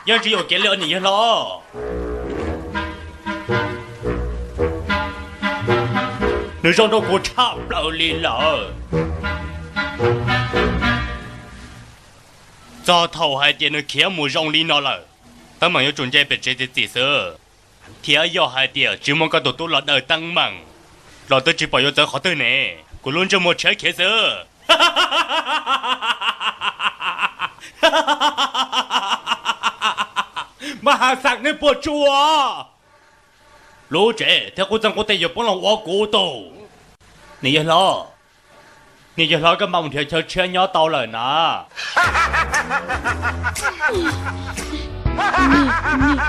Yeej tsis yuam kev li os niam yawg hlob. Nws zoo rau kuv tshaj plaws li lawm. Txog thaum hais tias nws khiav mus zoo li no lawm, teeb meem yuav tsum nce pem tsev txiv txim xwb. Thiab yog hais tias tsis muaj koj tus tub los daws teeb meem los twb tsis pom yuav txawv qhov twg ne. Kuv lub ntsej muag tshiab khiav xwb. Mas has xam nej puas tsuaj? Lub tsev thiab qub txeeg qub teg yuav poob los ua kuv tug. Niam yawg hlob, niam yawg hlob, koj mam mus nrhiav chaw tshiab nyob tau lawm na.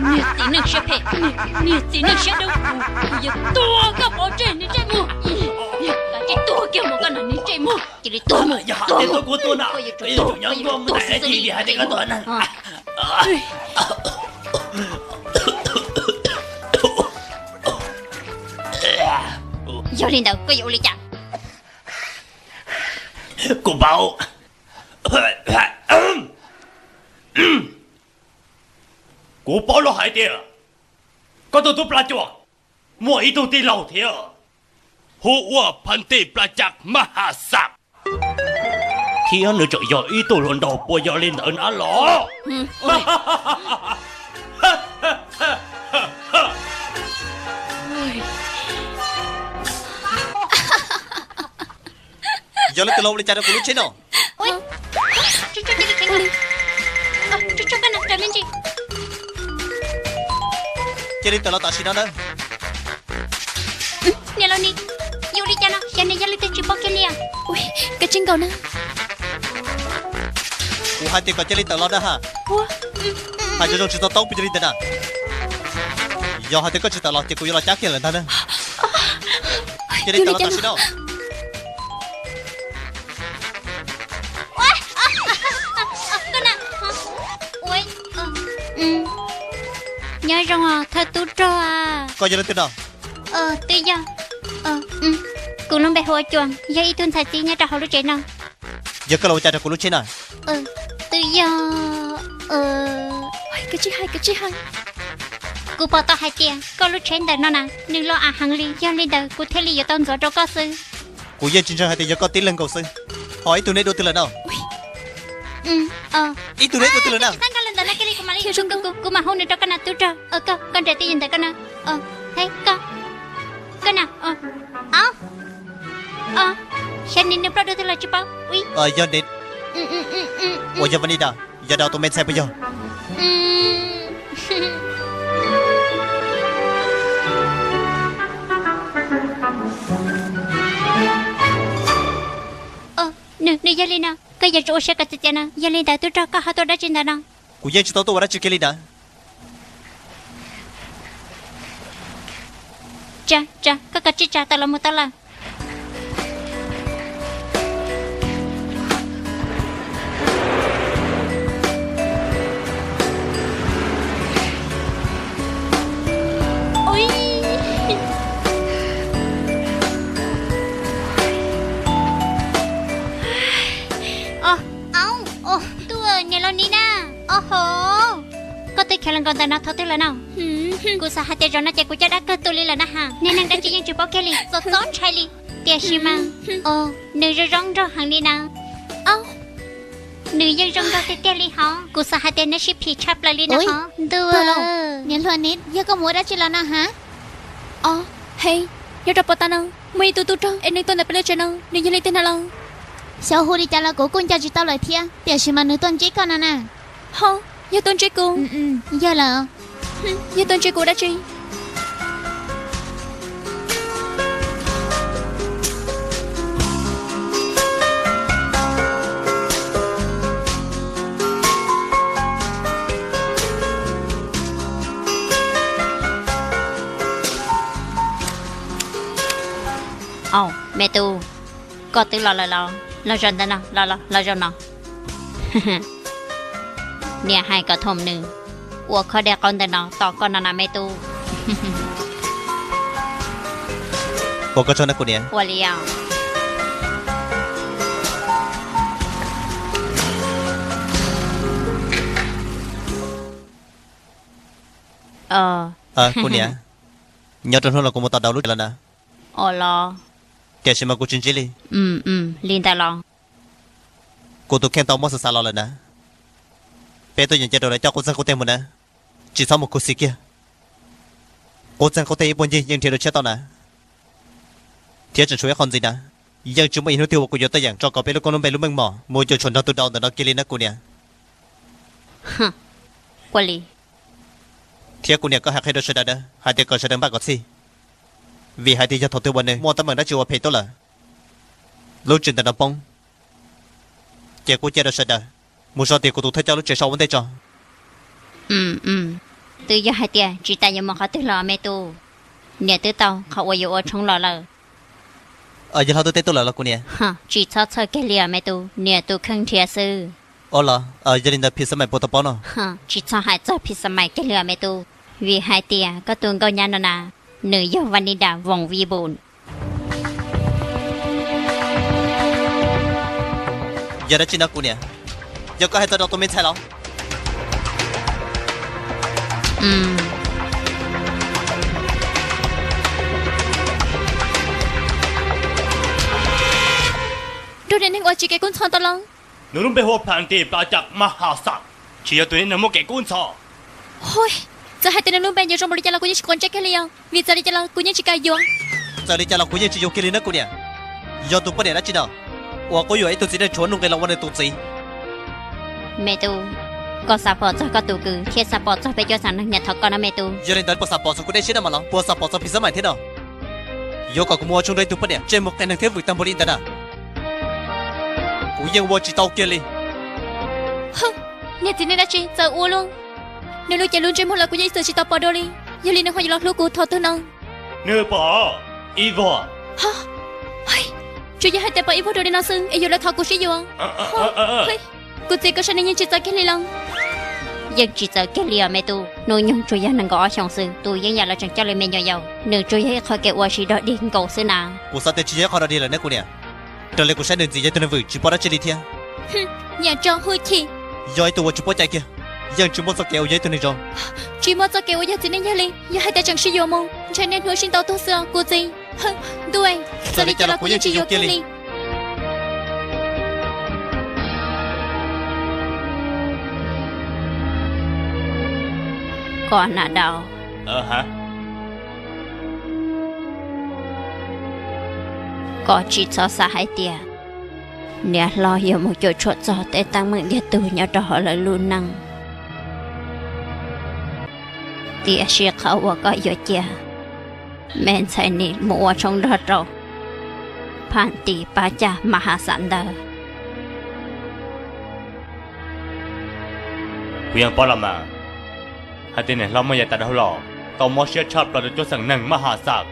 Niag txiv neej siab phem, niag txiv neej siab dawb huv, kuv yuav tua koj pov tseg niag ntsej muag. Kav tsij tuag kiag mus koj niag ntsej muag, cia li tuag mus, tuag mus. Koj yuav tsum tuag, koj yuav tsum tuag xwb xwb li. Yog li ntawd koj yuav ua li cas? Kuv paub, kuv paub lawm hais tias koj tus tub Plas Cuam muaj ib tug tij laug thiab, hu ua Phas Tis Plas Cas Maj Has Xam, thiab nws tseem yog ib tug hluas nraug puas yog li ntawd na los? Yog leej twg los ua li cas rau kuv lub tsheb no? Cia li tawm los tam sim no nawb. Niam laus ni, yog li cas no, xyov nws yog leej twg tsis paub kiag li. Ua, koj tsis nkaum na. Kuv hais tias kom cia li tawm los na ha. Hais zoo zoo tsis to taub puas yog li ntawd na. Yog hais tias koj tsis tawm los ces kuv yuav los cab kiag lawm ntag na. Cia li tawm los tam sim no. Nyob zoo os thawj tub rog. Koj yog leej twg no? Twb yog, kuv lub npe hu ua Cuam, yog ib tug ntxhais txib nyob rau hauv lub tsev no. Yog koj los ua cas rau kuv lub tsheb na? Twb yog, koj tsis hais, koj tsis hais. Kuv pom tau hais tias koj lub tsheb ntawm no na, nws loj av heev li, yog li ntawd kuv thiaj li yuav tau ntxuav rau koj xwb. Kuv yeej tsis ntseeg hais tias yog koj tib leeg nkaus xwb, ho ib tug neb dua twg lawm no? Ib tug neb dua twg lawm na? Kuv mam hu nws rau koj na tub rog. Koj nrhiav twj ywm ntawm koj na. Hej koj, koj na. Au, xyov nws ploj dua twg los tsis paub. Yog neb, uas yog Vanida, yog Dau tus me ntxhais puas yog? Nws, nws yog li no, koj yuav tsum ua siab kom txias txias no, yog li ntawd tub rog koj ho tuaj dab tsi ntawm no? Kuv yeej tsis tau tuaj ua dab tsi kiag li ntawd. Tsa, tsa, koj kav tsij tsa, tawm los mus tau lawm. Au, ntuj, niam laus Nis na, o ho, koj twb khiav los nkaus ntawm no thaum twg lawm na? Kuv xav hais tias zaum no ces kuv coj dab kawg tuaj li lawm na ha. Niag neeg dab tsi yeej tsis paub kiag li, txom txom ntshai li. Tiam sis mas, o, nws zoo zoo nraug heev li na. Nws yeej zoo nraug tiag tiag li hos. Kuv xav hais tias neb sib phim tshaj plaws li no hos. Ntuj, niam hluas Nis, yog koj mus ua dab tsi los no ha? O, he, nyob rau pov tag no muaj ib tug tub rog es nws tuaj ntawm peb lub tsev no, nws yog leej twg na los? Xyov hu li cas los kuv kuj nco tsis tau lawm thiab, tiam sis mas nws tuaj ntsib koj no na. Ho, yog tuaj ntsib kuv? Yog lawm. Yog tuaj ntsib kuv dab tsi? Au, me tub, koj twb los lawm los? Los zaum ntawm no, los, los zaum no. Niam hais kom Thoom nws ua khob dej qaub ntawm no tos koj no na me tub. Ua koj tsaug na kuv niam. Ua li os. Kuv niam, nyob rau hnub no kuv mus tau daus lub tsev lawm na. Ua los? Tiam sis mas kuv tsis ntsib li. Li ntawd los? Kuv tus kheej tau muab xav xav los lawm na. Peb tuaj yeem cia rau lawv coj qub txeeg qub teg mus na. Tsis txhob mus khuv xim kiag. Qub txeeg qub teg ib puag ncig yeej nrhiav dua tshiab tau na. Thiab tseem tshuav ib qho ntxiv na, yeej tsis muaj ib hnub twg uas kuv yuav tuaj yeem tso kom peb lub koob lub npe lub meej mom mus cuam tshuam nrog tus daus ntawm no kiag li na kuv niam. Ua li. Thiab kuv niam, koj hais qhia rau sawv daws na hais tias kom sawv daws npaj kom txhij, vim hais tias yog thaum twg uas nws muaj teeb meem dab tsi uas phem tuaj lawm, lub tsev ntawm no poob, ces kuj cia rau sawv daws mus so tias kuv tus thawj coj lub tsev so ua ntej tso. Twb yog hais tias tsis tas yuav mus qhov twg los me tub, niam twb tau qhov uas yuav ua tshoob los lawm. Yog hlob tub teb tuaj lawm los kuv niam? Tsis txhob txhawj kiag li os me tub, niam tus kheej nrhiav xwb. Ua los, yog li ntawd phim xav mais puas tau pov no? Tsis txhob hais txog phim xav mais kiag li os me tub, vim hais tias koj tus nkauj nyab no na, nws yog Vanida Voos Vij Npus. Yog dab tsi no kuv niam? Yog koj hais txog rau tus me ntxhais los? Nrog niam neeg ua tsis kev kub ntxhov tau los? Nws lub npe hu ua Phanti Pla Cam Maj Has Xas, tsis yog tus niag neeg muaj kev kub ntxhov. Hos, txawm hais tias nws lub npe yuav zoo npaum li cas los kuv yeej tsis quav ntsej kiag li os, vim txawm li cas los kuv yeej tsis kam yuav. Txawm li cas los kuv yeej tsis yuav kiag li na kuv niam. Yog tus poj niam dab tsi no uas kuj yuam ib tug txiv neej tshuav nuj nqis los ua nws tus txiv? Me tub, koj xav pom txog koj tus kwv thiab xav pom txog peb cov xeem neeg niam thov koj no me tub. Yog li ntawd puas xav pom txog kuv dej siab no mas los puas xav pom txog phim xab mais thiab no? Yuav kom kuv mus ua tshoob nrog ib tug poj niam ntsej muag qias neeg thiab vwm tag npaum li ntawd na, kuv yeej ua tsis tau kiag li. Niag txiv neej dab tsi txawm ua luaj, nws lub cev lub ntsej muag los kuv yeej txawm tsis tau pom dua li, yog li nws ho yuav los hlub kuv thaum twg no? Nws pom ib vuag. Tsuas yog hais tias pom ib vuag dua li no xwb es yuav los thov kuv sib yuav. Kuv txiv, koj saib nws yeej tsis txawv kiag li los? Yeej tsis txawv kiag li os me tub, hnub nyoog tsuas yog nees nkaum ob xyoos xwb, tus yeeb yam los tseem coj li me nyuam yaus, nws tsuas yog ib qho kev ua siv dog dig nkaus xwb na. Kuv xav tias tsis yog ib qho dog dig lawm ne kuv niam, raws li kuv saib nws ntxim yog ib tug neeg vwm tsis paub dab tsi li thiab. Yam tso hwj chim. Yog ib tug uas tsis paub cai kiag, yeej tsis muaj txoj kev uas yog ib tug neeg zoo. Tsis muaj txoj kev uas yog txiv neej yawg li, yog hais tias tseem sib yuav mus ntshe niaj hnub sib ntaus tuag xwb os kuv txiv. Ntuj, txawm li cas los kuv yeej tsis yuav kiag li. Koj na Dau, koj tsis txhob xav hais tias niam hlob yuav mus cuam tshuam txog tej teeb meem tiag tug nyob rau hauv lawv lub neej. Tiam sis qhov uas koj yuav cia me ntxhais Nis mus ua tshoob nrog rau Phaj Tis Pab Cag Maj Has Xas ntawd, kuv yeej paub los mas, hais tias niam hlob muaj yav tas dhau los tau mob siab tshaj plaws rau cov xeem neeg Maj Has Xas.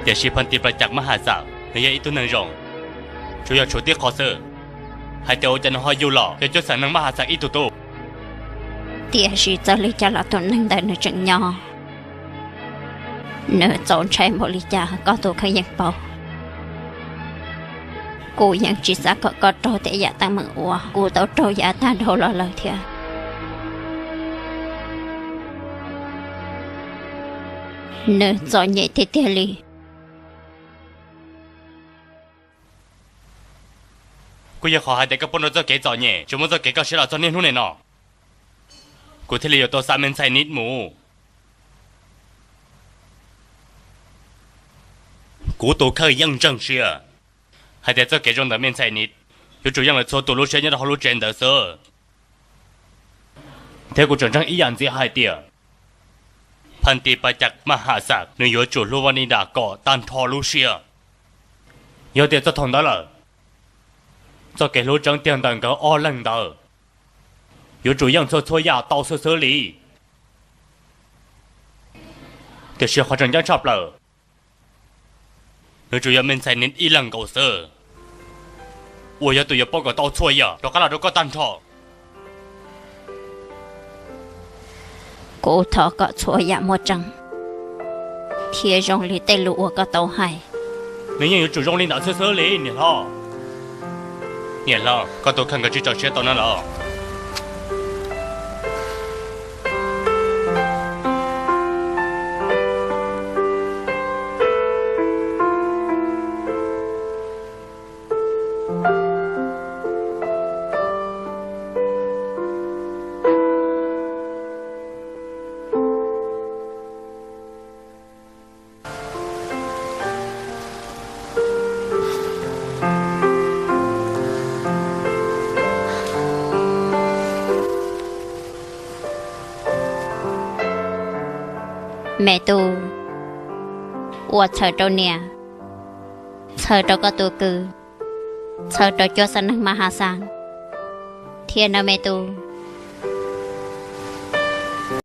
Tiam sis Phaj Tis Pab Cag Maj Has Xas nws yog ib tug neeg zoo, tsuas yog tshuav tib qho xwb, hais tias ua cas nws ho yug los yog cov xeem neeg Maj Has Xas ib tug tub. Tiam sis txawm li cas los tus neeg ntawd nws tseem nyob. Nws txaus ntshai npaum li cas koj tus kheej yeej paub. Kuv yeej tsis xav kom koj raug tej yam teeb meem uas kuv tau raug yav tag dhau los lawm thiab. Nws txom nyem tiag tiag li. Kuj yog qhov hais tias koj pub nrog txoj kev txom nyem tsis muaj txoj kev kaj siab los txog niaj hnub nim no, kuv thiaj li yuav tau xa me ntxhais Nis mus. Kuv tus kheej yeej ntseeg siab hais tias txoj kev zoo ntawm me ntxhais Nis yuav tsum yeej lawv txhua tus lub siab nyob rau hauv lub tsev ntawd xwb. Thiab kuv tseem ntseeg ib yam ntxiv hais tias Phaj Tis Pab Cag Maj Has Xas nws yuav tsum hlub Vaj Nis Das kom tag nrho lub siab. Yog tias txog thaum ntawd lawm, txoj kev hlub tseeb tiag ntawm nkawd ob leeg ntawd yuav tsum yeej txhua txhua yam tau xwb xwb li. Tiam sis qhov tseem ceeb tshaj plaws, nws tsuas yog me ntxhais Nis ib leeg nkaus xwb uas yog tus yuav pab kom tau txhua yam rov qab los rau koj tag nrho. Kuv thov kom txhua yam muaj tseeb thiab zoo li tej lus uas koj tau hais. Nws yeej yuav tsum zoo li ntawd xwb xwb li niam hlob. Niam hlob, koj tus kheej nkawd tsis txaus siab tau na los? Me Tub, ua txhawm rau niam, txhawm rau koj tus kwv, txhawm rau cuab xeem neeg Mas Has Xaas, thiab nawb Me Tub.